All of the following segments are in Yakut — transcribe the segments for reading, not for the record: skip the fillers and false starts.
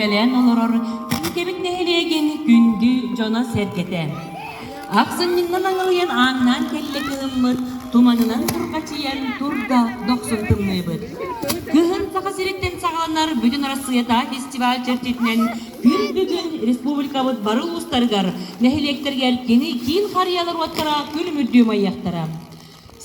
түөлбэлээн олорор Кэбит нэһилиэгин күндү дьоно-сэргэтэ. Ахсынньыннан аҥылыйан ааҥнаан кэллэ кыһыммыт, туманынан бурҕачыйан турда дохсун тымныыбыт. Кыһын Саха сириттэн саҕаланар Бүтүн Арассыыйатааҕы фестиваль чэрчитинэн күн бүгүн республикабыт бары улуустарыгар, нэһилиэктэригэр кини киин харыйалар уоттара күлүмүрдүү умайыахтара.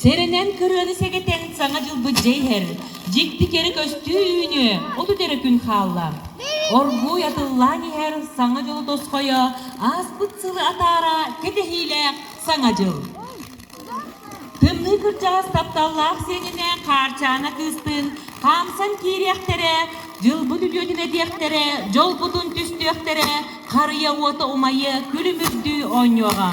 Сэрэнэн кырыаны сэгэтэн Саҥа дьылбыт дьэ иһэр, дьикти кэрэ көстүү үүнүө 30 эрэ күн хаалла. Оргууй атыллаан иһэр Саҥа дьолу тосхойо, ааспыт сылы атаара кэтэһиилээх Саҥа дьыл. Тымныы кырдьаҕас тапталлаах сиэнинэ Хаарчаана кыыстыын хаамсан киириэхтэрэ, дьылбыт үтүөтүн этиэхтэрэ, дьолбутун түстүөхтэрэ, харыйа уота умайыа, күлүмүрдүү оонньуоҕа.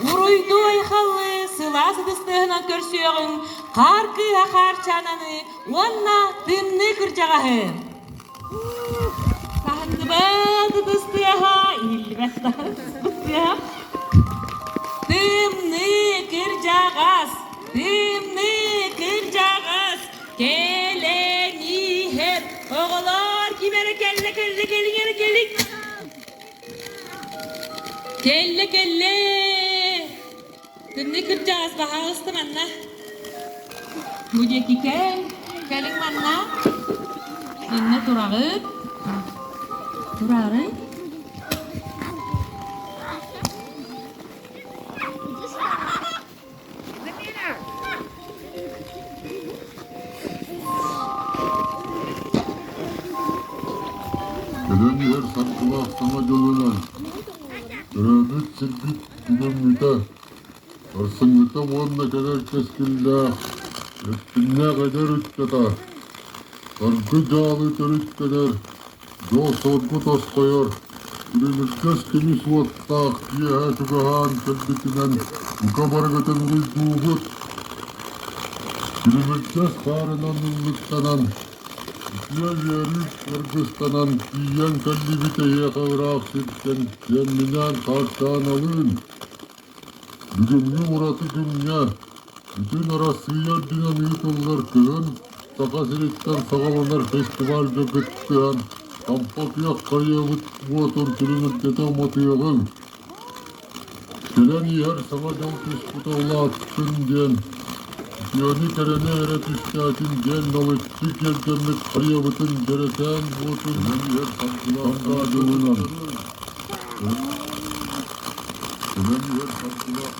Уруйдуу-айхаллыы сылаас ытыс тыаһынан көрсүөҕүҥ хаар кыыһа Хаарчаананы уонна тымныы кырдьаҕаһы. Саһынныбат ытыс тыаһа, иһиллибэт ытыс тыаһа. Тымныы кырдьаҕас, тымныы кырдьаҕас, кэлэн иһэр. Оҕолор, ким эрэ кэллэ, кэллэ, кэлиҥ эрэ, кэлиҥ. Кэллэ, кэллэ. Тымныы кырдьаҕас баһаалыста манна. Бу диэки кэл, кэлиҥ манна. Манна тураҕыт. Тураары. Кэлэн иһэр саргылаах саҥа дьылынан төрөөбүт сирбит бүгүҥҥүтэ, сарсыҥҥыта уонна кэлэр кэскиллээх, эрчимнээх эдэр ыччата саргы-дьаалы төрүттэнэр Дьол-соргу тосхойор, күлүмүрдэс көмүс уоттаах киэһэ чугаһаан кэлбитинэн бука барыгытын уруйдуубут. Күлүмүрдэс хаарынан ыллыктанан, үтүө үөрүү аргыстанан тиийэн кэллибит эһиэхэ ыраах сиртэн сиэмминээн Хаарчааналыын. Бүгүҥҥү ураты күҥҥэ бүтүн Арассыыйа үрдүнэн ыытыллар Кыһын Саха сириттэн саҕаланар фестивальга кыттыһан Хампа күөх хайыабыт уотун күлүмүрдэтэ уматыаҕыҥ. Кэлэн иһэр Саҥа дьыл түспүтэ улааттын диэн, үтүөнү-кэрэни эрэ түстээтин диэн налыччы киэргэммит харыйабытын дьэрэкээн уотун кэлэн иһэр саргылаах дьылынан Кэлэн иһэр саргылаах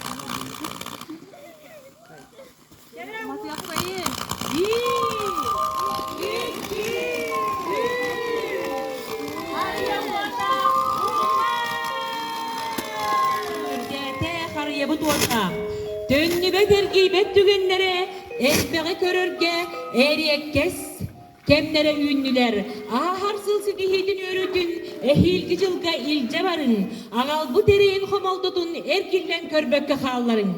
Үрдээтэ харыйабыт уота. Төннүбэт эргийбэт түгэннэрэ элбэҕи көрөргө эриэккэс Кэмнэрэ үүннүлэр, ааһар сыл ситиһиитин үөрүүтүн эһиилги дьылга илдьэ барыҥ, аҕалбыт эрэйин хомолтотун эргиллэн көрбөккө хаалларыҥ.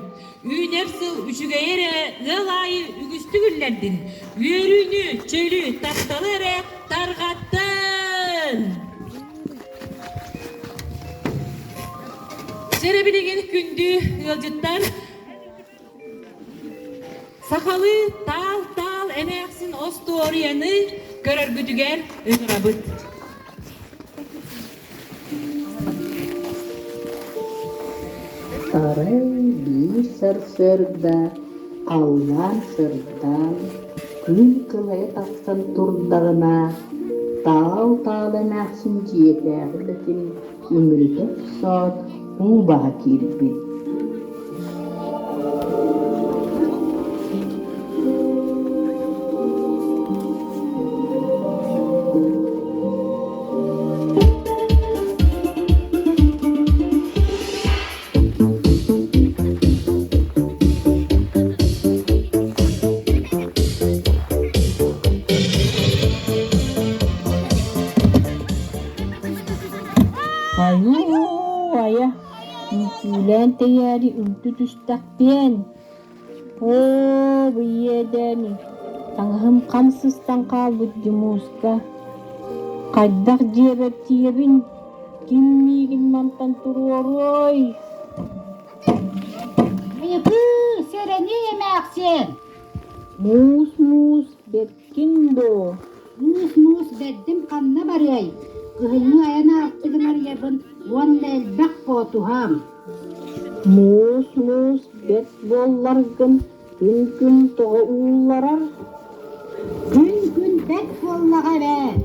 Үүнэр сыл үчүгэйи эрэ ыал аайы үгүстүк үллэрдин, үөрүүнү, чөлү, тапталы эрэ тарҕаттын! Сэрэ билигин күндү ыалдьыттар, Сахалыы таал-таал эмээхсин остуоруйаны көрөргүтүгэр ыҥырабыт. Арай биир сарсыарда халлаан сырдаан, күн кылайа тахсан турдаҕына, таал-таал эмээхсин дьиэтээҕи үлэтин үмүрүтэ охсоот, уу баһа киирбит. Айуу, айа, үҥкүүлээн тэйээри үнтү түстэхпиэн. Оо, бу иэдээни, таҥаһым хам сыстан хаалбыт дьумууска. Хайдах дьиэбэр тиийэбин, ким миигин мантан туруоруой? Айыкыы, сэрэний эмээхсиэн! Муус-муус бэркин дуо? Муус-муус бэрдим ханна барыай? Кыһыҥҥы айан аартыгын арыйабын уонна элбэх боотуһам. Муус-муус бэрт буолларгын күн-күн тоҕо уулларар? Күн-күн бэрт буоллаҕа эбээт.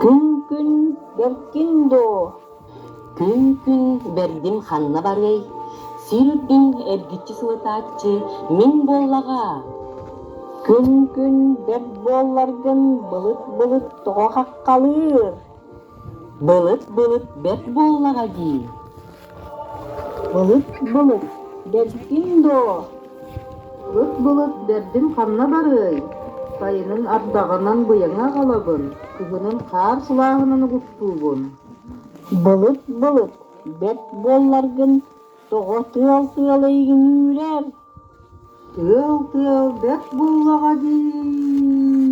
Күн-күн бэркин дуо? Күн-күн бэрдим ханна барыай? Сир үрдүн эргиччи сылытааччы мин буоллаҕа. Күн-күн бэрт буолларгын былыт-былыт тоҕо хаххалыыр? Былыт-былыт бэрт буоллаҕа дии. Былыт-былыт бэркин дуо? Былыт-былыт бэрдим ханна барыай? Сайынын ардаҕынан быйаҥы аҕалабын, кыһынын хаар сылааһынан угуттуубун. Былыт-былыт бэрт буолларгын тоҕо тыал-тыал эйигин үүрэр? Тыал-тыал бэрт буоллаҕа дии.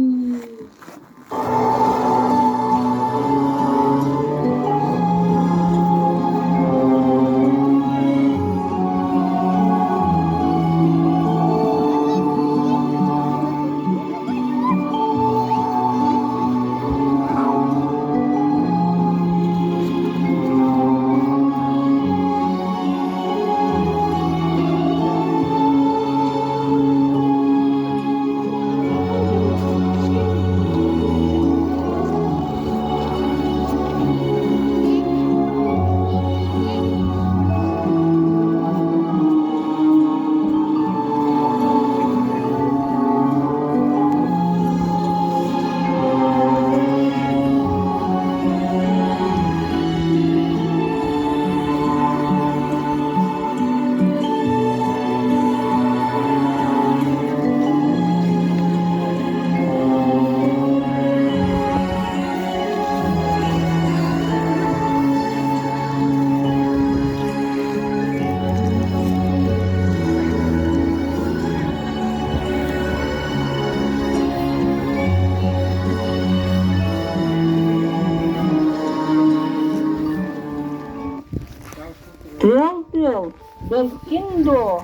дуо?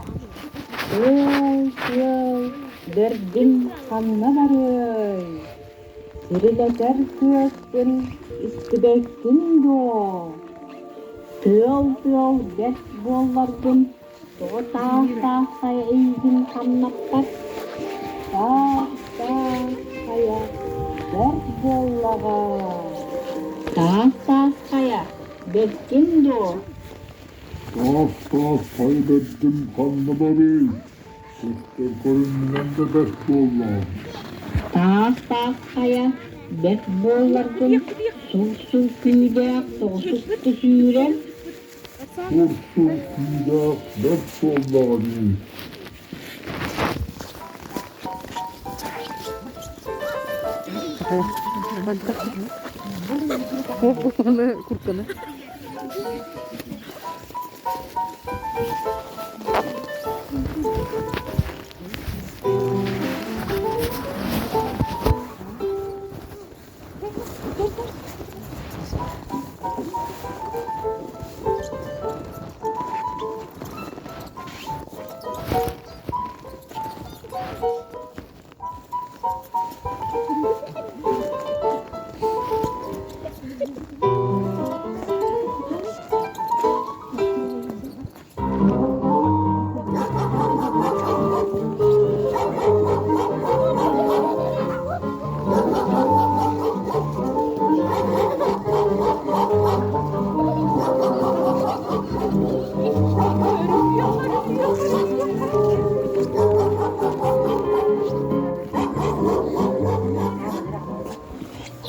Тыал, тыал, бэрдим ханна барыай? Сирилэтэр тыаскын истибэккин дуо? Тыал-тыал бэрт буолларгын тоҕо таах-таах хайа эйигин хамнаппат? Таах-таах хайа бэрт буоллаҕа. Таах-таах хайа бэркин дуо? Таах-таах хайа бэрдим ханна барыай? Көстөр көрүҥмүнэн да бэрт буоллаҕым. Таах-таах хайа бэрт буолларгын сур-сур күүдээх тоҕусукта сүүрэн Сур-сур күүдээх бэрт буоллаҕа дии.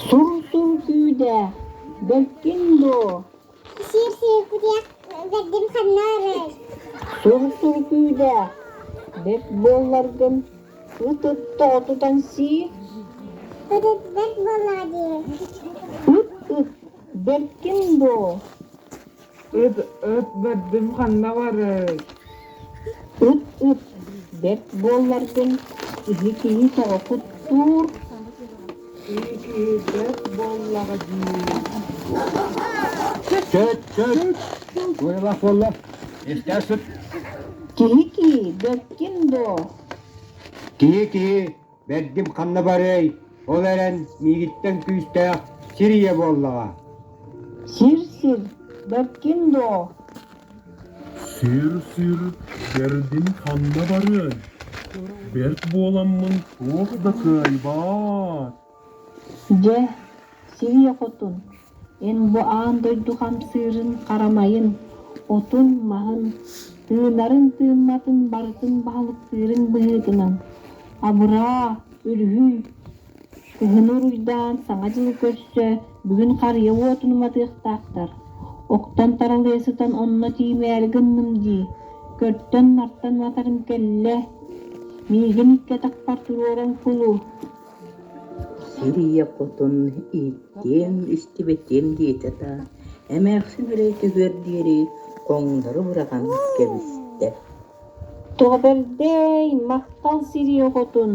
Сур-сур күүдээх, бэркин дуо? Сиир-сиир кутуйах бэрдим ханна барар? Сур-сур күүдээх, бэрт буолларгын ыт-ыт тоҕо тутан сии? Ыт-ыт бэрт буоллаҕа дии. Ыт-ыт бэркин дуо? Ыт-ыт бэрдим ханна барар? Ыт-ыт бэрт буолларгын киһи киһи тоҕо куттуур? Киһи киһи бэрт буоллаҕа дии. Чөт, чөт, Туойалаах буолла. Истээ сыт. Киһи киһи бэркин дуо? Киһи киһи бэрдим ханна барыай, ол эрэн миигиттэн күүстээх сир ийэ буоллаҕа. Сир-сир бэркин дуо? Сир-сир бэрдим ханна барыай, бэрт буоламмын туох да кыайбаат. Дьэ, сир хотун, эн бу аан дойду хамсыырын харамайын, отун-маһын, тыынарын-тыымматын барытын баһылыктыырын быһыытынан, абыраа, өрүһүй, Кыһыны уруйдаан, Саҥа дьылы көрсө, бүгүн харыйа уотун уматыахтаахтар. Охтон таралыйа сытан онно тиийимээри гынным дии, көртөн-нартан матарым кэллэ, миигин икки атахпар туруоран кулу Сир ийэ хотун ииттиэм, истибэтиэм диэтэ да, эмээхсин эрэй түһүөр диэри хоҥнору быраҕан кэбистэ. Тоҕо бэрдэй, махтал сир ийэ хотун!